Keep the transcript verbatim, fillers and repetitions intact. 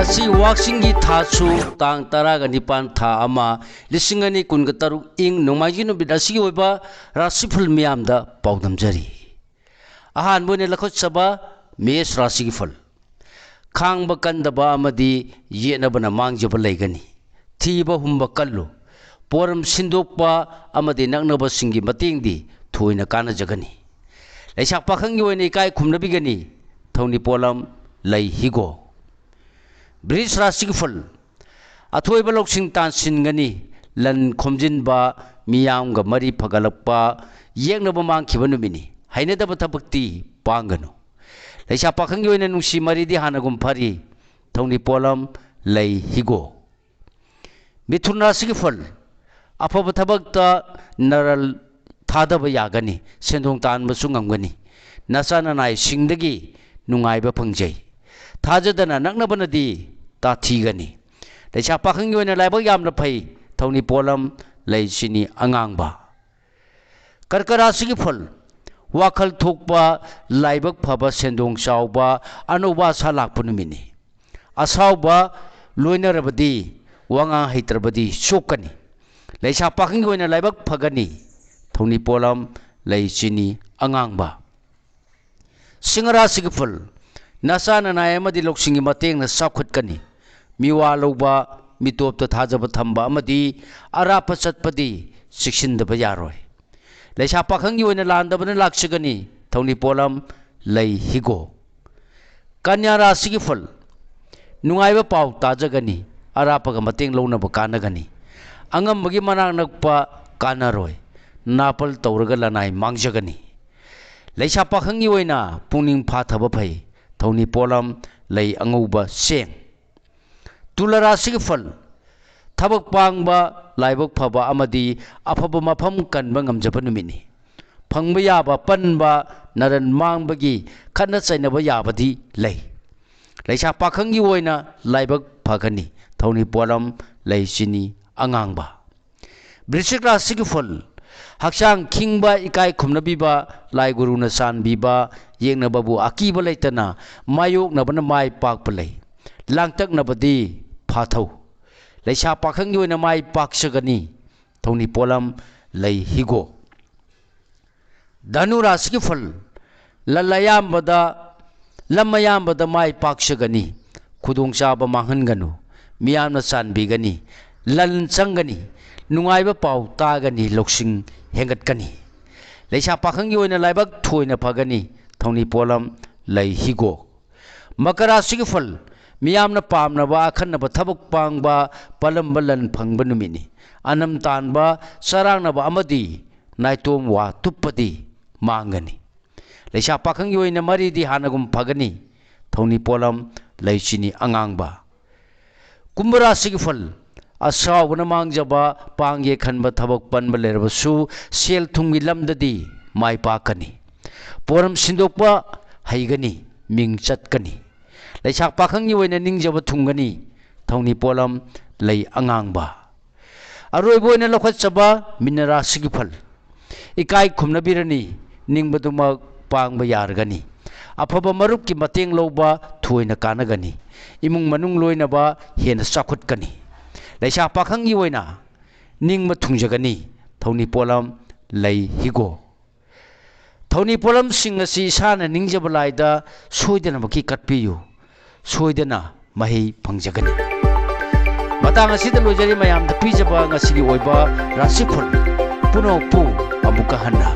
ꯁꯤ ꯋꯥꯛꯆꯤꯡꯒꯤ ꯊꯥꯁꯨ ꯇꯥꯡ ꯇꯔꯥꯒ ꯅꯤꯄꯥꯟ ꯊꯥ ꯑꯃ ꯂꯤꯁꯤꯡ ꯑꯅꯤ ꯀꯨꯟꯒ ꯇꯔꯨꯛ ꯏꯪ ꯅꯣꯡꯃꯥꯏꯖꯤꯡ ꯅꯨꯃꯤꯠ ꯑꯁꯤꯒꯤ ꯑꯣꯏꯕ ꯔꯥꯁꯤꯐꯜ ꯃꯤꯌꯥꯝꯗ ꯄꯥꯎꯗꯝꯖꯔꯤ꯫ ꯑꯍꯥꯟꯕ ꯑꯣꯏꯅ ꯂꯧꯈꯠꯆꯕ ꯃꯦꯁ ꯔꯥꯁꯤꯒꯤ ꯐꯜ꯫ ꯈꯥꯡꯕ ꯀꯟꯗꯕ ꯑꯃꯗꯤ ꯌꯦꯠꯅꯕꯅ ꯃꯥꯡꯖꯕ ꯂꯩꯒꯅꯤ꯫ ꯊꯤꯕ ꯍꯨꯝꯕ ꯀꯜꯂꯨ꯫ ꯄꯣꯔꯝ ꯁꯤꯟꯗꯣꯛꯄ ꯑꯃꯗꯤ ꯅꯛꯅꯕꯁꯤꯡꯒꯤ ꯃꯇꯦꯡꯗꯤ ꯊꯣꯏꯅ ꯀꯥꯟꯅꯖꯒꯅꯤ꯫ ꯂꯩꯁꯥ ꯄꯥꯈꯪꯒꯤ ꯑꯣꯏꯅ ꯏꯀꯥꯏ ꯈꯨꯝꯅꯕꯤꯒꯅꯤ꯫ ꯊꯧꯅꯤ ꯄꯣꯠꯂꯝ ꯂꯩ ꯍꯤꯒꯣꯛ꯫ ꯕ꯭ꯔꯤꯖ ꯔꯥꯁꯤꯒꯤ ꯐꯜ꯫ ꯑꯊꯣꯏꯕ ꯂꯧꯁꯤꯡ ꯇꯥꯟꯁꯤꯟꯒꯅꯤ꯫ ꯂꯟ ꯈꯣꯝꯖꯤꯟꯕ, ꯃꯤꯌꯥꯝꯒ ꯃꯔꯤ ꯐꯒꯠꯂꯛꯄ, ꯌꯦꯛꯅꯕ ꯃꯥꯡꯈꯤꯕ ꯅꯨꯃꯤꯠꯅꯤ꯫ ꯍꯩꯅꯗꯕ ꯊꯕꯛꯇꯤ ꯄꯥꯡꯒꯅꯨ꯫ ꯂꯩꯁꯥ ꯄꯥꯈꯪꯒꯤ ꯑꯣꯏꯅ ꯅꯨꯡꯁꯤ ꯃꯔꯤꯗꯤ ꯍꯥꯟꯅꯒꯨꯝ ꯐꯔꯤ꯫ ꯊꯧꯅꯤ ꯄꯣꯠꯂꯝ ꯂꯩ ꯍꯤꯒꯣꯛ꯫ ꯃꯤꯊꯨꯟ ꯔꯥꯁꯤꯒꯤ ꯐꯜ꯫ ꯑꯐꯕ ꯊꯕꯛꯇ ꯅꯔꯜ ꯊꯥꯗꯕ ꯌꯥꯒꯅꯤ, ꯁꯦꯟꯗꯣꯡ ꯇꯥꯟꯕꯁꯨ ꯉꯝꯒꯅꯤ꯫ ꯅꯆꯥ ꯅꯅꯥꯏꯁꯤꯡꯗꯒꯤ ꯅꯨꯡꯉꯥꯏꯕ ꯐꯪꯖꯩ꯫ ꯊꯥꯖꯗꯅ ꯅꯛꯅꯕꯅꯗꯤ ꯇꯥꯊꯤꯒꯅꯤ꯫ ꯂꯩꯁꯥ ꯄꯥꯈꯪꯒꯤ ꯑꯣꯏꯅ ꯂꯥꯏꯕꯛ ꯌꯥꯝꯅ ꯐꯩ꯫ ꯊꯧꯅꯤ ꯄꯣꯠꯂꯝ ꯂꯩ ꯆꯤꯅꯤ ꯑꯉꯥꯡꯕ꯫ ꯀꯔꯀ ꯔꯥꯁꯤꯒꯤ ꯐꯜ꯫ ꯋꯥꯈꯜ ꯊꯣꯛꯄ, ꯂꯥꯏꯕꯛ ꯐꯕ, ꯁꯦꯟꯗꯣꯡ ꯆꯥꯎꯕ, ꯑꯅꯧꯕ ꯑꯁꯥ ꯂꯥꯛꯄ ꯅꯨꯃꯤꯠꯅꯤ꯫ ꯑꯁꯥꯎꯕ ꯂꯣꯏꯅꯔꯕꯗꯤ, ꯋꯥꯉꯥꯡ ꯍꯩꯇ꯭ꯔꯕꯗꯤ ꯁꯣꯛꯀꯅꯤ꯫ ꯂꯩꯁꯥ ꯄꯥꯈꯪꯒꯤ ꯑꯣꯏꯅ ꯂꯥꯏꯕꯛ ꯐꯒꯅꯤ꯫ ꯊꯧꯅꯤ ꯄꯣꯠꯂꯝ ꯂꯩ ꯆꯤꯅꯤ ꯑꯉꯥꯡꯕ꯫ ꯁꯤꯡꯍ ꯔꯥꯁꯤꯒꯤ ꯐꯜ꯫ ꯅꯆꯥ ꯅꯅꯥꯏ ꯑꯃꯗꯤ ꯂꯧꯁꯤꯡꯒꯤ ꯃꯇꯦꯡꯅ ꯆꯥꯎꯈꯠꯀꯅꯤ꯫ ꯃꯤꯋꯥ ꯂꯧꯕ, ꯃꯤꯇꯣꯞꯇ ꯊꯥꯖꯕ ꯊꯝꯕ ꯑꯃꯗꯤ ꯑꯔꯥꯞꯄ ꯆꯠꯄꯗꯤ ꯆꯦꯛꯁꯤꯟꯗꯕ ꯌꯥꯔꯣꯏ꯫ ꯂꯩꯁꯥ ꯄꯥꯈꯪꯒꯤ ꯑꯣꯏꯅ ꯂꯥꯟꯗꯕꯅ ꯂꯥꯛꯆꯒꯅꯤ꯫ ꯊꯧꯅꯤ ꯄꯣꯠꯂꯝ ꯂꯩ ꯍꯤꯒꯣꯛ꯫ ꯀꯟꯌꯥ ꯔꯥꯁꯤꯒꯤ ꯐꯜ꯫ ꯅꯨꯡꯉꯥꯏꯕ ꯄꯥꯎ ꯇꯥꯖꯒꯅꯤ꯫ ꯑꯔꯥꯞꯄꯒ ꯃꯇꯦꯡ ꯂꯧꯅꯕ ꯀꯥꯟꯅꯒꯅꯤ꯫ ꯑꯉꯝꯕꯒꯤ ꯃꯅꯥꯛ ꯅꯛꯄ ꯀꯥꯟꯅꯔꯣꯏ꯫ ꯅꯥꯄꯜ ꯇꯧꯔꯒ ꯂꯅꯥꯏ ꯃꯥꯡꯖꯒꯅꯤ꯫ ꯂꯩꯁꯥ ꯄꯥꯈꯪꯒꯤ ꯑꯣꯏꯅ ꯄꯨꯛꯅꯤꯡ ꯐꯥꯊꯕ ꯐꯩ꯫ ꯊꯧꯅꯤ ꯄꯣꯠꯂꯝ ꯂꯩ ꯑꯉꯧꯕ ꯆꯦꯡ꯫ ꯇꯨꯂꯥ ꯔꯥꯁꯤꯒꯤ ꯐꯜ꯫ ꯊꯕꯛ ꯄꯥꯡꯕ, ꯂꯥꯏꯕꯛ ꯐꯕ ꯑꯃꯗꯤ ꯑꯐꯕ ꯃꯐꯝ ꯀꯟꯕ ꯉꯝꯖꯕ ꯅꯨꯃꯤꯠꯅꯤ꯫ ꯐꯪꯕ ꯌꯥꯕ ꯄꯟꯕ, ꯅꯔꯟ ꯃꯥꯡꯕꯒꯤ ꯈꯠꯅ ꯆꯩꯅꯕ ꯌꯥꯕꯗꯤ ꯂꯩ꯫ ꯂꯩꯁꯥ ꯄꯥꯈꯪꯒꯤ ꯑꯣꯏꯅ ꯂꯥꯏꯕꯛ ꯐꯒꯅꯤ꯫ ꯊꯧꯅꯤ ꯄꯣꯠꯂꯝ ꯂꯩ ꯆꯤꯅꯤ ꯑꯉꯥꯡꯕ꯫ ꯕ꯭ꯔꯤꯁꯤꯛ ꯔꯥꯁꯤꯒꯤ ꯐꯜ꯫ ꯍꯛꯆꯥꯡ ꯈꯤꯡꯕ, ꯏꯀꯥꯏ ꯈꯨꯝꯅꯕꯤꯕ, ꯂꯥꯏ ꯒꯨꯔꯨꯅ ꯆꯥꯟꯕꯤꯕ, ꯌꯦꯛꯅꯕꯕꯨ ꯑꯀꯤꯕ ꯂꯩꯇꯅ ꯃꯥꯌꯣꯛꯅꯕꯅ ꯃꯥꯏ ꯄꯥꯛꯄ ꯂꯩ꯫ ꯂꯥꯡꯇꯛꯅꯕꯗꯤ ꯐꯥꯊꯧ꯫ ꯂꯩꯁꯥ ꯄꯥꯈꯪꯒꯤ ꯑꯣꯏꯅ ꯃꯥꯏ ꯄꯥꯛꯆꯒꯅꯤ꯫ ꯊꯧꯅꯤ ꯄꯣꯠꯂꯝ ꯂꯩ ꯍꯤꯒꯣꯛ꯫ ꯙꯅꯨ ꯔꯥꯁꯤꯒꯤ ꯐꯜ, ꯂꯜ ꯑꯌꯥꯝꯕꯗ, ꯂꯝ ꯑꯌꯥꯝꯕꯗ ꯃꯥꯏ ꯄꯥꯛꯆꯒꯅꯤ꯫ ꯈꯨꯗꯣꯡꯆꯥꯕ ꯃꯥꯡꯍꯟꯒꯅꯨ꯫ ꯃꯤꯌꯥꯝꯅ ꯆꯥꯟꯕꯤꯒꯅꯤ꯫ ꯂꯟ ꯆꯪꯒꯅꯤ꯫ ꯅꯨꯡꯉꯥꯏꯕ ꯄꯥꯎ ꯇꯥꯒꯅꯤ꯫ ꯂꯧꯁꯤꯡ ꯍꯦꯟꯒꯠꯀꯅꯤ꯫ ꯂꯩꯁꯥ ꯄꯥꯈꯪꯒꯤ ꯑꯣꯏꯅ ꯂꯥꯏꯕꯛ ꯊꯣꯏꯅ ꯐꯒꯅꯤ꯫ ꯊꯧꯅꯤ ꯄꯣꯠꯂꯝ ꯂꯩ ꯍꯤꯒꯣꯛ꯫ ꯃꯀꯔ ꯔꯥꯁꯤꯒꯤ ꯐꯜ, ꯃꯤꯌꯥꯝꯅ ꯄꯥꯝꯅꯕ ꯑꯈꯟꯅꯕ ꯊꯕꯛ ꯄꯥꯡꯕ, ꯄꯥꯜꯂꯝꯕ ꯂꯟ ꯐꯪꯕ ꯅꯨꯃꯤꯠꯅꯤ꯫ ꯑꯅꯝ ꯇꯥꯟꯕ, ꯆꯔꯥꯡꯅꯕ ꯑꯃꯗꯤ ꯅꯥꯏꯇꯣꯝ ꯋꯥ ꯇꯨꯞꯄꯗꯤ ꯃꯥꯡꯒꯅꯤ꯫ ꯂꯩꯁꯥ ꯄꯥꯈꯪꯒꯤ ꯑꯣꯏꯅ ꯃꯔꯤꯗꯤ ꯍꯥꯟꯅꯒꯨꯝ ꯐꯒꯅꯤ꯫ ꯊꯧꯅꯤ ꯄꯣꯠꯂꯝ ꯂꯩ ꯆꯤꯅꯤ ꯑꯉꯥꯡꯕ꯫ ꯀꯨꯝꯚ ꯔꯥꯁꯤꯒꯤ ꯐꯜ, ꯑꯁꯥꯎꯕꯅ ꯃꯥꯡꯖꯕ, ꯄꯥꯡꯒꯦ ꯈꯟꯕ ꯊꯕꯛ ꯄꯟꯕ ꯂꯩꯔꯕꯁꯨ ꯁꯦꯜ ꯊꯨꯝꯒꯤ ꯂꯝꯗꯗꯤ ꯃꯥꯏ ꯄꯥꯛꯀꯅꯤ꯫ ꯄꯣꯔꯝ ꯁꯤꯟꯗꯣꯛꯄ ꯍꯩꯒꯅꯤ, ꯃꯤꯡ ꯆꯠꯀꯅꯤ꯫ ꯂꯩꯁꯥ ꯄꯥꯈꯪꯒꯤ ꯑꯣꯏꯅ ꯅꯤꯡꯖꯕ ꯊꯨꯡꯒꯅꯤ꯫ ꯊꯧꯅꯤ ꯄꯣꯠꯂꯝ ꯂꯩ ꯑꯉꯥꯡꯕ꯫ ꯑꯔꯣꯏꯕ ꯑꯣꯏꯅ ꯂꯧꯈꯠꯆꯕ ꯃꯤꯅ ꯔꯥꯁꯤꯒꯤ ꯐꯜ꯫ ꯏꯀꯥꯏ ꯈꯨꯝꯅꯕꯤꯔꯅꯤ, ꯅꯤꯡꯕꯗꯨꯃꯛ ꯄꯥꯡꯕ ꯌꯥꯔꯒꯅꯤ꯫ ꯑꯐꯕ ꯃꯔꯨꯞꯀꯤ ꯃꯇꯦꯡ ꯂꯧꯕ ꯊꯣꯏꯅ ꯀꯥꯟꯅꯒꯅꯤ꯫ ꯏꯃꯨꯡ ꯃꯅꯨꯡ ꯂꯣꯏꯅꯕ ꯍꯦꯟꯅ ꯆꯥꯎꯈꯠꯀꯅꯤ꯫ ꯂꯩꯁꯥ ꯄꯥꯈꯪꯒꯤ ꯑꯣꯏꯅ ꯅꯤꯡꯕ ꯊꯨꯡꯖꯒꯅꯤ꯫ ꯊꯧꯅꯤ ꯄꯣꯠꯂꯝ ꯂꯩ ꯍꯤꯒꯣꯛ꯫ ꯊꯧꯅꯤ ꯄꯣꯠꯂꯝꯁꯤꯡ ꯑꯁꯤ ꯏꯁꯥꯅ ꯅꯤꯡꯖꯕ ꯂꯥꯏꯗ ꯁꯣꯏꯗꯅꯃꯛꯀꯤ ꯀꯠꯄꯤꯌꯨ꯫ ꯁꯣꯏꯗꯅ ꯃꯍꯩ ꯐꯪꯖꯒꯅꯤ꯫ ꯃꯇꯥꯡ ꯑꯁꯤꯗ ꯂꯣꯏꯖꯔꯦ ꯃꯌꯥꯝꯗ ꯄꯤꯖꯕ ꯉꯁꯤꯒꯤ ꯑꯣꯏꯕ ꯔꯥꯁꯤꯐꯜ ꯄꯨꯝꯅꯃꯛꯄꯨ ꯑꯃꯨꯛꯀ ꯍꯟꯅ